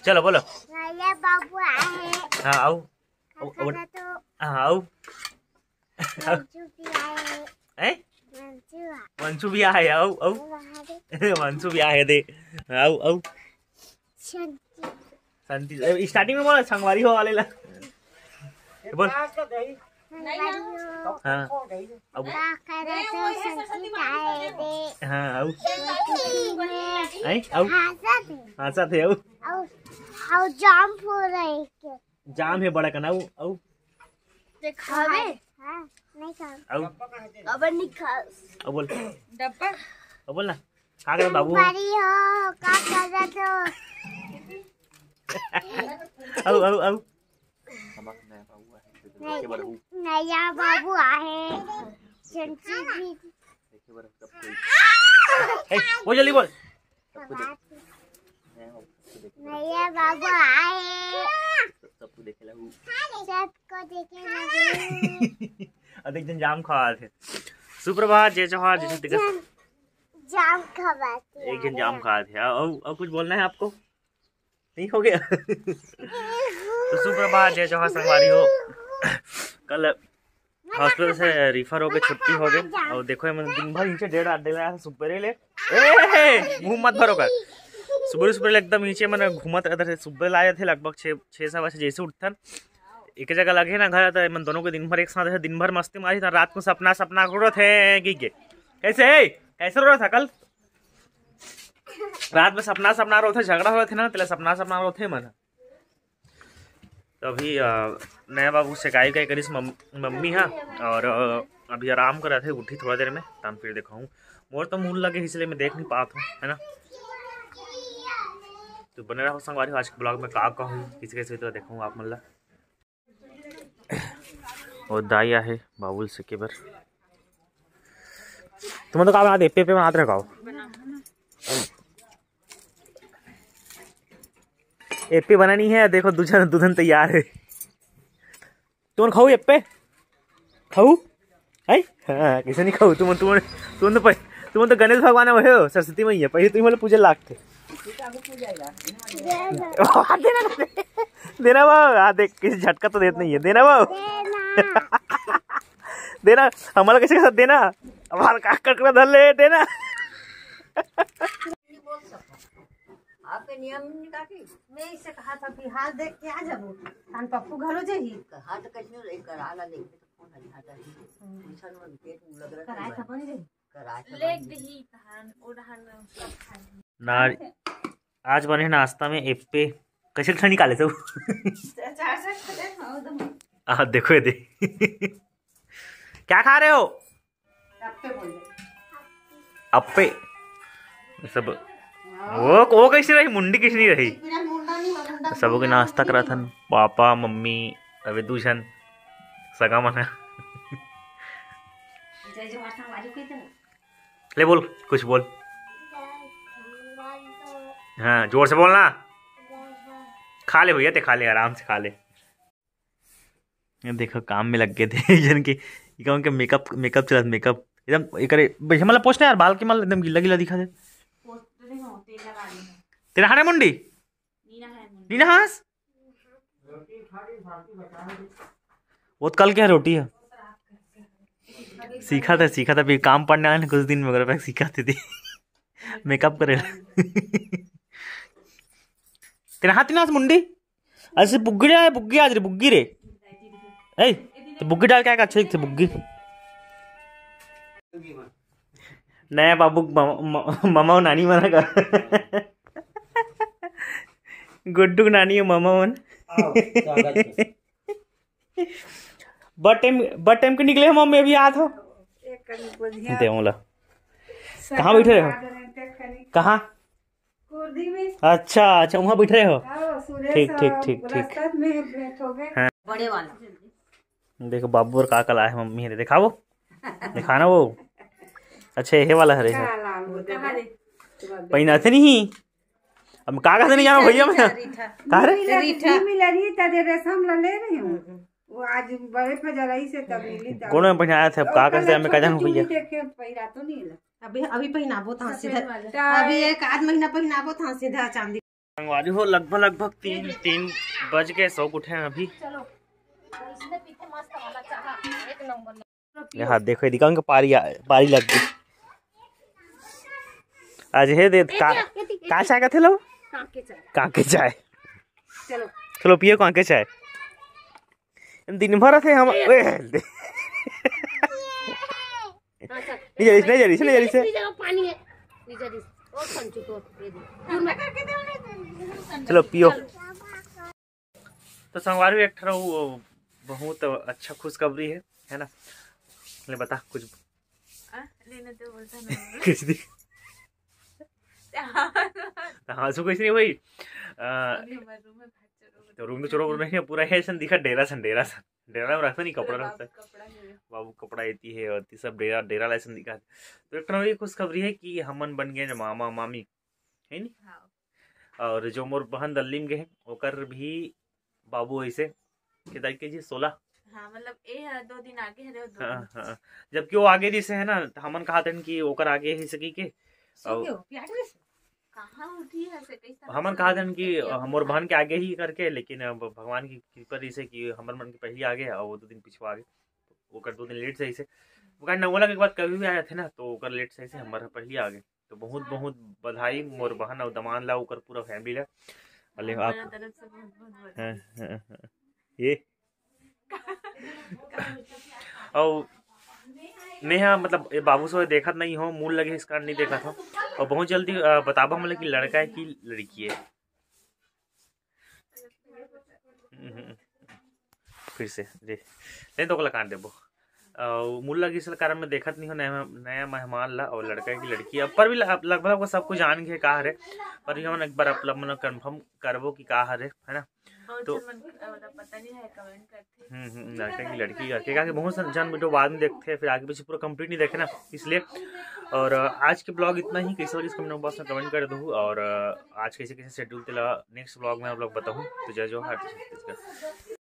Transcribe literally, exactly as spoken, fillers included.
चलो बोलो। नया बाबू आए। हाँ, आओ। आओ, आओ। तो हाँ, आओ। मंजू भी आए। हैं? मंजू आ-, मंजू भी आए, आओ, आओ। मंजू भी आए दे। आओ, आओ। शांति। शांति। ए, starting में बोला, संगवारी हो वाले ला। बोल। संगवारी हो। हाँ। अब का करत हो, संगीत आए दे। हाँ, आओ। में हैं? आओ। हाँसत हे। हाँसत हे, आओ। आओ, आओ, जाम हो रहे के। जाम हे बड़ा कन, आओ, आओ। देखावे? हाँ, नहीं खाओ। आओ। अब नहीं खा। अब बोल। डब्बा? अब बोल ना। का करत बाबू? संगवारी हो, का करत हो? आओ, आओ, आओ। नया बाबू आहे। चंची भी। ए, वो जल्दी बोल। नया बाबू आहे। सबको देखे लगू। सबको देखे लगू। अब एक जन जाम खवाथे। सुप्रभात, जय जोहार, जय छत्तीसगढ़। जाम खवाथे। एक जन जाम खवाथे। और, और कुछ बोलना है आपको? नहीं हो गया? तो सुप्रभात, जय जोहार संगवारी हो। कल हॉस्पिटल से रिफर होके छुट्टी हो गए। और देखो, ये मन दिन भर नीचे डेढ़ आठ डेढ़ सुबेरे ले, ए, मुंह मत भरो कर। सुबेरे सुबेरे ले एकदम नीचे मन घूमत रहते थे, सुबेरे ला जाते लगभग छः, छः सवा छः जैसे उठथन, एक जगह लगे ना घर, तो मन दोनों के दिन भर एक साथ दिन भर मस्ती मारी था। रात को सपना, सपना रो थे कि के? कैसे है? कैसे रो रहा था कल? रात में सपना, सपना रो थे, झगड़ा हो रहे थे ना, तेला सपना, सपना रो थे मन। तो अभी, अ, नया बाबू सेकाई का करिस मम-, मम्मी हा, और, अ, अभी आराम कर रहे थे, उठी थोड़ा देर में, तब फिर दिखाऊँ। मोर तो मुंह लगे, इसलिए मैं देख नहीं पाता हूँ, है ना। तो बने रहो संगवारी हो, आज के ब्लॉग में का का हुई, किसी कैसे तो दिखाऊँ आप मन ला। और दाई आहे बाबुल से के बर। तुमन तो का बनात हे? एप्पे, एप्पे बनात रहे का? एप्पे बना नहीं है, देखो दू झन, दू झन तैयार है। तुमन खाऊ एप्पे? खाऊ? है? हाँ, कैसे नहीं खाऊ? तुमन, तुमन, तुमन तो पह-, तुमन तो गणेश भगवान हो, सरस्वती मैया, पहले तुम बोले पूजे लागते। देना, देना बाबू, हाँ देख, किसी झटका तो देत नहीं है, देना बाबू। देना। देना, हमारा कैसे कैसे देना, हमारा का ककड़ा धर ले, देना। आपके नियम नहीं काकी? मैं इसे कहा था कि हाथ देख के आ जाबो, तान पप्पू घलो जही। हाथ कैसे रे करा ला देख, तो कौन है हाथ है? हम्म। पूछन में पेट में लग रहा कराए है। था बन जही। कराए था ले बन जही। दही तहन, ओ डहन सब खाए। ना, आज बने नाश्ता में एप्पे। कैसे खा निकाले सब? चार से खा ले, हाँ, दम। आ, देखो ये दे। क्या खा रहे हो? अप्पे बोल दे। अप्पे। सब। वो, वो कैसी रही? मुंडी किसनी रही? बिना मुंडा नहीं हो, मुंडा सबो के मुंडा नाश्ता नहीं करा हो। थन। पापा, मम्मी, अबे दू झन सगा मन ह। जय जवान संगवारी के दे। ले बोल, कुछ बोल। हाँ, जोर से बोलना। खा ले भैया, ते खा ले, आराम से खा ले। ये देखो, काम में लग गए थे। जन के, ये कहूँ के मेकअप, मेकअप चलत, मेकअप एकदम ये करे। भैया, मतलब, पोछ ना यार, बाल के, मतलब, एकदम गिल्ला गिल्ला दिखा दे। पोछ तो नहीं हो, तेल लगा ली है। तेरा हारे मुंडी? नीना है मुंडी। नीना हास? वो तो कल क्या रोटी है? सीखा था, सीखा था, फिर काम पड़ने आए ना कुछ दिन में, अगर सीखा थे, थे। मेकअप करे। तेरा हाथ ना मुंडी? अरे बुग्गी रे, बुग्गी आज रे, बुग्गी रे। ए, तो बुग्गी डाल के आएगा, अच्छे दिखते बुग्गी। नया बाबू म-, म-, मामा और नानी मना कर। गुड्डू नानी और मामा मन। आओ, स्वागत है। बट टाइम, बट टाइम के निकले हम, मम्मी अभी आत हो। एक कनी को ध्यान दे मोला। कहाँ बैठे रहे हो? कहाँ? कुर्दी में। अच्छा, अच्छा, वहाँ बैठ रहे हो? हाँ, सुरेश ठीक, ठीक, और ठीक, ठीक। रास्ता में भेंट हो गए। हाँ। बड़े वाला। देखो बाबू और का कला है मम्मी ने, दिखाओ, दिखाना वो। अच्छा, ये वाला है रे। का लाल वो दे दे। पहनाते नहीं। अब का कहते नहीं जाना भैया मैं। रीठा। का रे? रीठा। मिला रही था, दे रेशम ला ले रही हूँ। वो आज बड़े फजराई से तब मिली तब। कौन में पहनाया था? अब का कहते हैं, मैं का जानू भैया। देखे, पहिरा तो नहीं ला। अभी, अभी पहनाबो था सीधा। सफेद वाला। अभी एक आध महीना पहनाबो था सीधा चांदी। संगवारी हो, लगभग लगभग तीन तीन बज के, सो उठे हैं अभी। चलो, इसमें पीते मस्त वाला चाहा, एक नंबर। ये हाथ देखो, ये दिखाऊंगा, पारी आ, पारी लग गई। आज हे दे का, का चाय का थे लो? कांके चाय। कांके चाय। चलो। चलो पियो कांके चाय। दिन भर थे हम। ए, ओए, दे। हाँ, चल। नहीं जरिस, नहीं जरिस, नहीं जरिस। इसी जगह पानी है। नहीं जरिस। और संचू को दे दे। दूर में। चलो पियो। तो संगवारी एक ठो वो बहुत अच्छा खुशखबरी है, है ना? ले बता कुछ। आ, लेने तो बोलता ना। कुछ दी। तो हाँ, सो कुछ नहीं भाई। आ, अभी हमारे रूम में भाग चलो। तो रूम तो चलो नहीं है, पूरा है ऐसा दिखा डेरा सन, डेरा सन। डेरा में रखता नहीं, कपड़ा पूरा रखता है। बाबू कपड़ा लेती है। बाबू कपड़ा लेती है और ये सब डेरा, डेरा लाइसन दिखा। तो एक ठो ये खुशखबरी है कि हमन बन गए मामा मामी, है नी? हाँ। और जो मोर बहन दिल्ली में गए हैं, ओकर भी बाबू ऐसे के तारीख के जी सोलह। हाँ, मतलब ए ह दो दिन आगे हरे, दो हाँ, दिन। हाँ। जबकि वो आगे जैसे है ना, तो हमन कहा देन कि ओकर आगे ही सकी के। सो और क्यों? प्यार में से? कहाँ उठी है से, कैसा हमन कहा देन कि हमर बहन के आगे ही करके, लेकिन अब भगवान की कृपा जैसे कि हमर मन के पहली आगे और वो दो दिन पीछे आगे, ओकर दो दिन लेट से ऐसे। ओकर नवला के बाद कभी भी आ जाते ना, तो ओकर लेट से ऐसे हमर पहली आगे। तो बहुत बहुत बधाई मोर बहन और दमान ला, ओकर पूरा फैमिली ला। अले आप मेरा तरफ से बहुत बहुत बधाई। हाँ, हाँ, हाँ। ये और मैं हाँ, मतलब ये बाबू से देखत नहीं हो, मूल लगे इस कारण नहीं देखत हो। और बहुत जल्दी अ, बताबो हमला कि लड़का है कि लड़की है। हम्म, फिर से दे, नहीं तो ओकला काट देबो। और मूल लगे इस कारण मैं देखत नहीं हो नया, नया मेहमान ला और लड़का है कि लड़की है। पर भी लग- लगभग वो सब कुछ जान गए का हरे, पर भी हम एक बार आप लोग मन कंफर्म करबो कि का हरे, है ना? बहुत तो जन मन, अ, मतलब पता नहीं है, कमेंट करते। हम्म, हम्म, लड़का की लड़की करके, काहे कि बहुत सारे जन वीडियो बाद में देखते हैं, फिर आगे पीछे पूरा कंप्लीट नहीं देखे ना, इसलिए। और अ, आज के ब्लॉग इतना ही। कैसे लगे कमेंट बॉक्स में कमेंट कर दो, और अ, आज कैसे कैसे शेड्यूल तेला नेक्स्ट ब्लॉग में आप लोग बताऊँ। तो जय जोहार, जय छत्तीसगढ़।